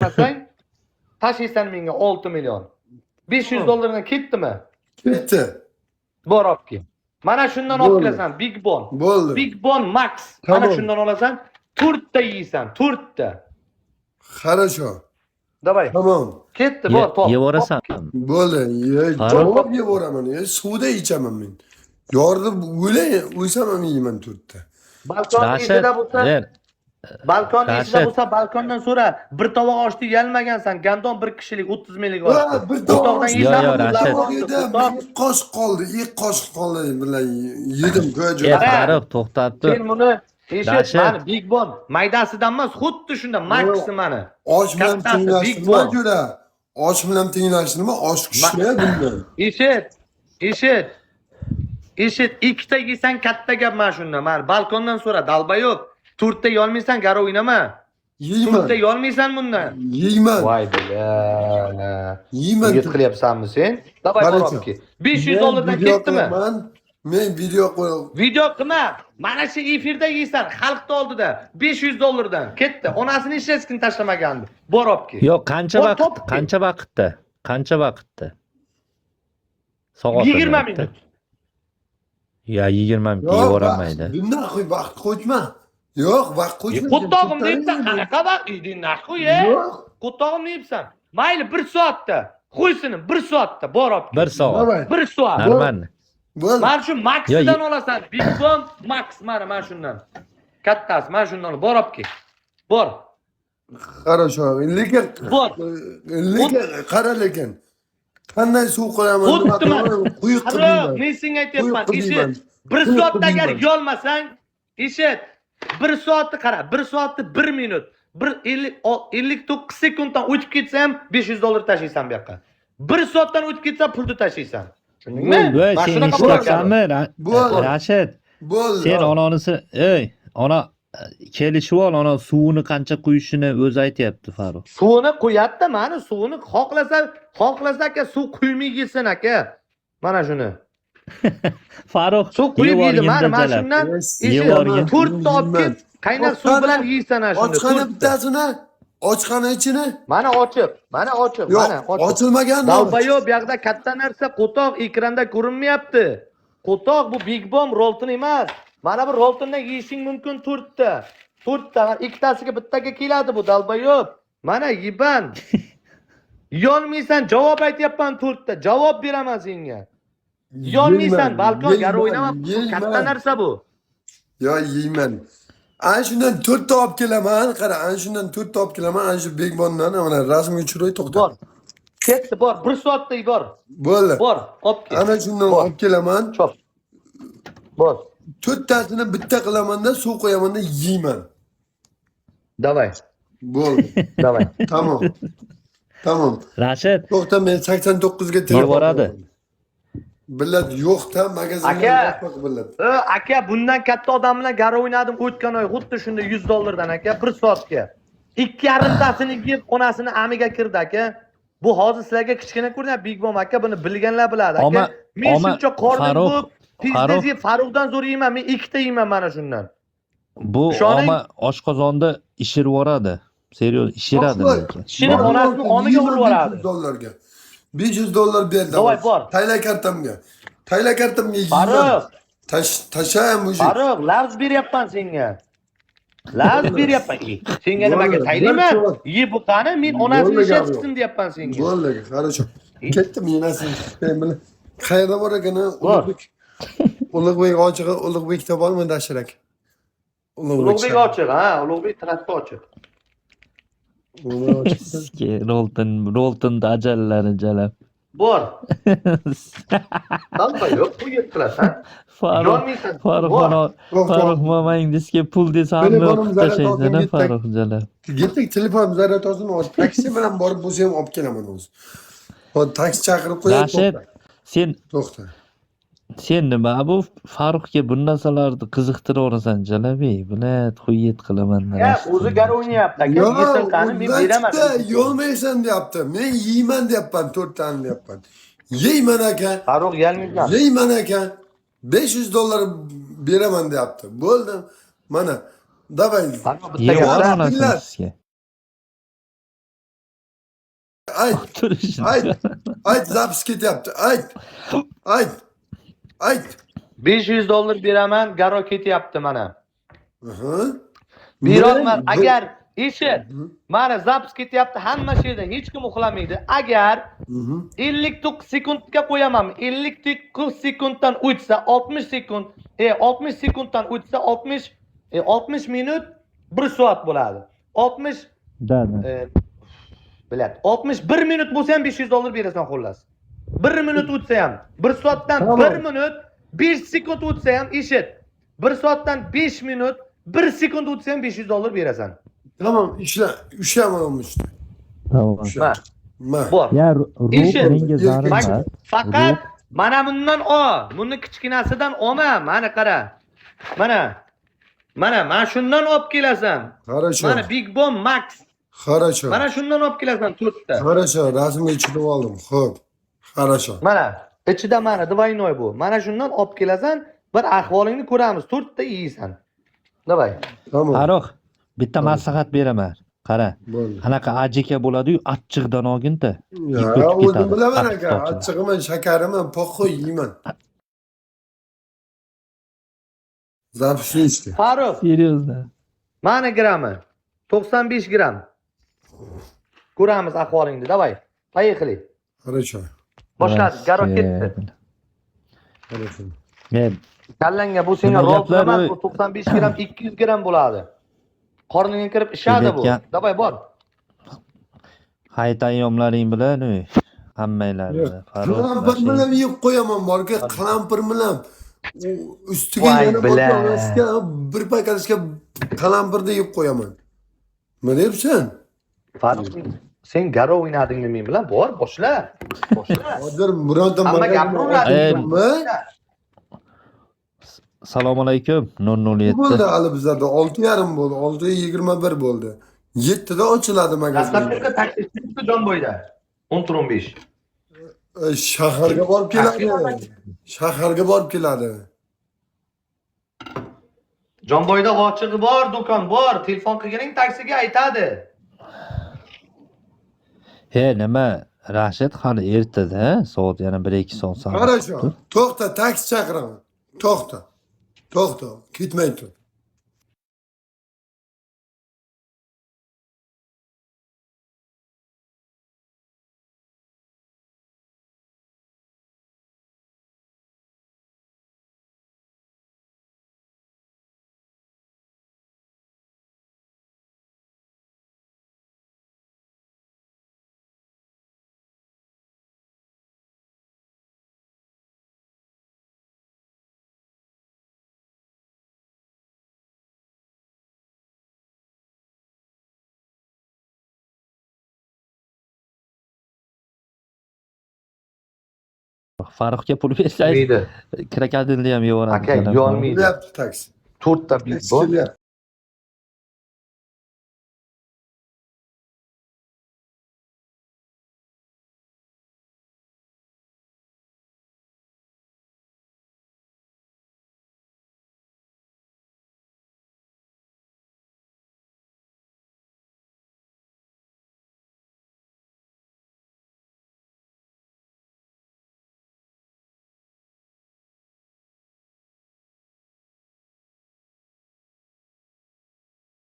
Yeyolmasang, tashlaysan menga 6 million. 500 dollardan ketdimi? Ketdi. Bor, olib kel. Mana shundan olib Bo'ldi. kelasan, Big Bon. Bo'ldi. Big Bon Max. Mana Tamam. shundan olasan, to'rtta yeysan, to'rtta. Хорошо. Давай. Tamam. Ketdi, bor, top. Yevorasan. Bo'ldi. Ye, Farruh. javob yeboraman. Ye, suvda ichaman men. Yorib o'lay, o'lsam ham yeyman to'rtta. Balkon Rashid, eshigida bo'lsa, er, balkon eshigida Rashid. bo'lsa, balkondan so'ra. Bir tovoq oshni yeyolmagansan. Gandon bir kishilik 30 minglik Va, oshni. bir tovoq O'toqdan osh- Yo, yeysanmi? yo, Rashid. Bular Yedim, o'toq. bir qoshiq qoldi, ikki qoshiq qoldi bilan yedim ko'ja. E, Qara. Farruh, to'xtab tur. Sen buni eshit, Rashid. mani Big Bon maydasidan emas, xuddi shunda Maxi mani. Osh bilan Kattasi, Big tenglashtirma Bon. jo'ra. Osh bilan tenglashtirma, osh kuchli bundan. Eshit, eshit. Eshit, ikkita yeysang katta gap mana shunda. Mana balkondan so'ra, долбоёб. To'rtta yeyolmaysan, garo o'ynama. Yeyman. To'rtta yeyolmaysan bundan. Yeyman. Voy бля. Yeyman. Yigit qilyapsanmi sen? Давай, bor, Qaraychi. olib kel. 500 Men dollardan video ketdimi? qilaman. Men video qo'y- Video qilma. Mana shu efirda yeysan, xalqni oldida 500 dollardan ketdi. Onasini ishlaskini tashlamagandi. Bor, olib kel. Yo'q, qancha Bor, vaqt? topdi. Qancha vaqtda? Qancha vaqtda? Soatini 20 aytdi. minut. Ya 20 minut Yo'q, yevoramaydi. vaqt- Bundan qo'y, vaqt qo'yma. Yo'q, vaqt qo'yma. Qo'ttog'im deyapsan, qanaqa vaqt? Иди нахуй, e. Yo'q. Qo'ttog'im deyapsan. Mayli, 1 soatda. Qo'ysin, 1 soatda bor, olib kel. 1 soat. Давай. 1 soat. Нормально. Bo'ldi. Mana shu Maxidan Yo, olasan. Big Bon Max, mana shundan. Kattasi, mana shundan ol. Bor, olib kel. Bor. Хорошо. Lekin Bor. lekin qara lekin. Qanday suv qo'yaman? Nima Xuddi man. qilaman? Quyuq Farruh, qilmayman. men senga aytyapman, Quyuq qilmayman. eshit. 1 Quyuq soatda agar qilmayman. yeyolmasang, eshit. 1 soatni qara, 1 soatni 1 minut, 1 59 sekunddan o'tib ketsa ham 500 dollar tashlaysan bu yoqqa. 1 soatdan o'tib ketsa pulni tashlaysan. Tushundingmi? Voy, Mana sen shunaqa bo'lar ekan. eshitayapsanmi? Bo'ldi. Rashid, Bo'ldi. sen onanisi, ey, ona kelishib ol, ona suvini qancha quyishini o'zi aytyapti Farruh. Suvini quyadida, mani suvini xohlasa, xohlasa aka suv quymay yesin aka. Mana shuni. Farruh, Suv quyib yeydi, yevorgin mana jalab. shundan eshit. Yevorgin. To'rtta olib kel, qaynar suv bilan yeysan ana shuni. Ochqani To'rtta. bittasini, ochqani ichini. Mana ochiq, mana ochiq, Yo'q, mana ochiq. ochilmagan. Долбоёб, bu yoqda katta narsa qo'toq ekranda ko'rinmayapti. Qo'toq, bu Big Bomb Rolton emas. Mana bu Roltondan yeyishing mumkin to'rtta. To'rtta, ikkitasiga bittaga keladi bu, долбоёб. Mana ебан. Yonmaysan, javob aytyapman to'rtta. Javob beraman senga. Yonmaysan, balkon gari o'ynama. Katta narsa bu. Yo, yeyman. Ana shundan to'rtta olib kelaman. Qara, ana shundan to'rtta olib kelaman. Ana shu Big Bondan mana rasmga tushiray, to'xta. Bor. Ketdi, bor. 1 soatda bor. Bo'ldi. Bor, olib kel. Ana shundan Bor. olib kelaman. Chop. Bor. To'rttasini bitta qilamanda, suv qo'yamanda yeyman. Давай. Bo'ldi. Давай. Tamom. Tamom. Rashid, To'xta, men 89 ga telefon Yevoradi. qilaman. Billat yo'qda magazinga Aka. yo'q billat. E, aka, bundan katta odam bilan gari o'ynadim o'tgan oy xuddi shunda 100 dollardan aka, 1 soatga. Ikki yarimtasini yeb onasini amiga kirdi aka. Bu hozir sizlarga kichkina ko'rinadi Big Bomb aka, buni bilganlar biladi aka. Men Oma, shuncha qornim Farruh, bo'lib, tez Farruh. tez yeb Farruhdan zo'r yeyman, men ikkita yeyman mana shundan. Bu Ishoning. oma oshqozonda ishirib yuboradi. Серьёз, ishiradi Bor. lekin. Shirib onasini omiga urib yuboradi. 500 dollarga. 500 dollar berdi. Давай, bor. Tayla kartamga. Tayla kartamga yeyman. Farruh, Tash tashayam уже. Farruh, lafz beryapman senga. Lafz beryapman. Senga nimaga Bo'ldi, taylayman? bir soat. Ye bu qani, men onasini Bo'ldi, gap ishlatsin deyapman senga. Bo'ldi, хорошо. Ketdim yenasini. Men bilan. Qayerda bor ekan? Bor. Ulug'bek. Ulug'bek ochig'i, Ulug'bekda bormi dashirak? Ulug'bek ochiq, ha, Ulug'bek trassi ochiq. Ulug'bek ochiq. Ski, Rolton, Rolton ajallari jalab. Bor. Долбоёб, bu yeb qilasan. Farruh, Yonmaysan. Farruh, Bor. ona, To'xta. Farruh mamang diske pul desa hamma Telefonim o'qib zaryad tashlaysan, olsin, a, ketdik. Farruh jalab. Ketdik, telefon zaryad olsin, hozir taksi bilan borib bo'lsa ham olib kelaman o'zi. Hozir taksi chaqirib qo'yay. Rashid, sen To'xta. Sen nima bu Farruhga bu narsalarni qiziqtiraverasan, jalabiy, блядь, хует qilaman. Ya, o'zi gar o'ynayapti aka. Yo'q, Yesin qani, men undan beraman. chiqdi, yo'lmaysan deyapti. Men yeyman deyapman, to'rttani deyapman. Yeyman aka. Farruh yalmaysan. Yeyman aka. 500 dollar beraman deyapti. Bo'ldi. Mana. Давай. Farruh bitta Yevor gap. onasini Millat. sizga. Ayt. Turishini. Ayt. Ayt, запись ketyapti. Ayt. Ayt. Ayt. 500 dollar beraman, garo ketyapti mana. Aha. Berolman. Bir- Agar eshit, Mhm. mana запись ketyapti hamma yerda, hech kim uxlamaydi. Agar Mhm. 59 sekundga qo'yaman. 59 sekunddan o'tsa 60 sekund, 60 sekunddan o'tsa 60, 60 minut 1 soat bo'ladi. 60 Да, да. Блядь, 61 minut bo'lsa ham 500 dollar berasan xullas. 1 minut o'tsa ham, 1 soatdan Tamam. 1 minut 5 sekund o'tsa ham eshit. 1 soatdan 5 minut 1 sekund o'tsa ham 500 dollar berasan. Tamam, ishla. Ushlaman olmishdi. Tamam. Ushla. Ma, Ma. bor. Ya ruh Eshit. menga zarur Bak, emas. faqat mana bundan ol. Buni kichkinasidan olma. Mana qara. Mana. Mana, mana shundan olib kelasan. Хорошо. Mana Big Bomb Max. Хорошо. Mana shundan olib kelasan to'rtta. Хорошо, rasmga tushirib oldim. Xo'p. Хорошо. Mana ichida mana двойной bu. Mana shundan olib kelasan, bir ahvolingni ko'ramiz. To'rtta yeysan. Давай. Tamam. Farruh, bitta maslahat beraman. Qara. Bo'ldi. Anaqa ajika bo'ladi-yu, achchiqdan olgin-da. Ya, Yeb o'tib o'zim ketadi. bilaman Achchiq aka. sochini. Achchig'iman, shakariman, poxoy yeyman. Запись nechta? Farruh, Серьезно. mana grammi. 95 gramm. Ko'ramiz ahvolingni. Давай. Поехали. Хорошо. Boshladik. Garo ketdi. Хорошо. E, Kallangga bu senga Nima rol gaplar emas, u? bu 95 gramm 200 gramm bo'ladi. Qorningga kirib ishadi bu. Kelayotgan- Давай bor. Hayit ayyomlaring bilan uy, hammanglarni. Farruh, Qalampir Rashid. bilan yeb qo'yaman borki, qalampir bilan. U ustiga Voy yana bilan. botmon bir pakalishga qalampirni yeb qo'yaman. Nima deyapsan? Farruh, sen garo o'ynadingmi men bilan? Bor, boshla. Boshla. Hozir bironta Hamma gapiraveradi. magazin Assalomu alaykum. 007. Bo'ldi hali bizlarda 6:30 bo'ldi, 6:21 bo'ldi. 7da ochiladi magazin. Dastlabki taksi chiqdi Jomboyda. 10:15. Shaharga borib keladi. Shaharga borib keladi. Jomboyda ochig'i bor, do'kon bor. Telefon qilganing taksiga aytadi. He, nima? Rashid hali ertada, soat yana 1-2 soat sal. Хорошо. To'xta, taksi chaqiraman. To'xta. To'xta, ketmay tur. Farruhga pul bersangiz, Miydi. krokodilni ham yevoradi. Aka, yeyolmaydi. Kelyapti taksi. To'rtta Big Taksi Bomb. kelyapti.